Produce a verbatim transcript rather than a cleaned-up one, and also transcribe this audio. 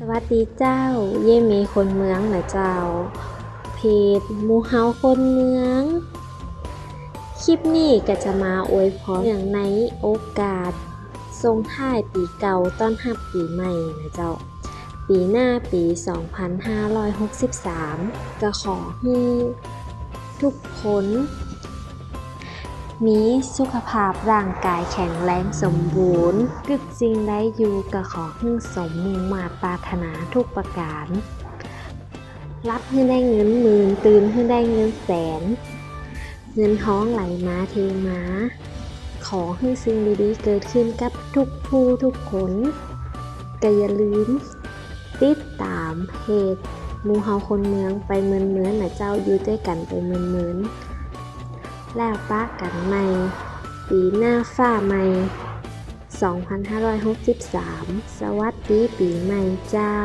สวัสดีเจ้า เย้ยเมย์คนเมืองนะเจ้า เพจหมู่เฮาคนเมือง คลิปนี้ก็จะมาอวยพรเนื่องในโอกาสส่งท้ายปี๋เก่าต้อนฮับปี๋ใหม่นะเจ้า ปี๋หน้าปี๋สองพันห้าร้อยหกสิบสาม ก็ขอหื้อทุกคน มีสุขภาพร่างกายแข็งแรงสมบูรณ์ กึ๊ดสิ่งใดอยู่ก็ขอหื้อสมมุ่งมาดปรารถนาทุกประก๋าน หลับหื้อได้เงินหมื่น ตื่นหื้อได้เงินแสน เงินทองไหลมาเทมา ขอหื้อสิ่งดีๆ เกิดขึ้นกับทุกผู้ทุกคน ก็อย่าลืมติดต๋ามเพจหมู่เฮาคนเมืองไปเมินๆ นะเจ้า อยู่ตวยกั๋นไปเมินๆ แล้วปะกั๋นใหม่ ปี๋หน้าฟ้าใหม่ สองพันห้าร้อยหกสิบสาม สวัสดีปี๋ใหม่เจ้า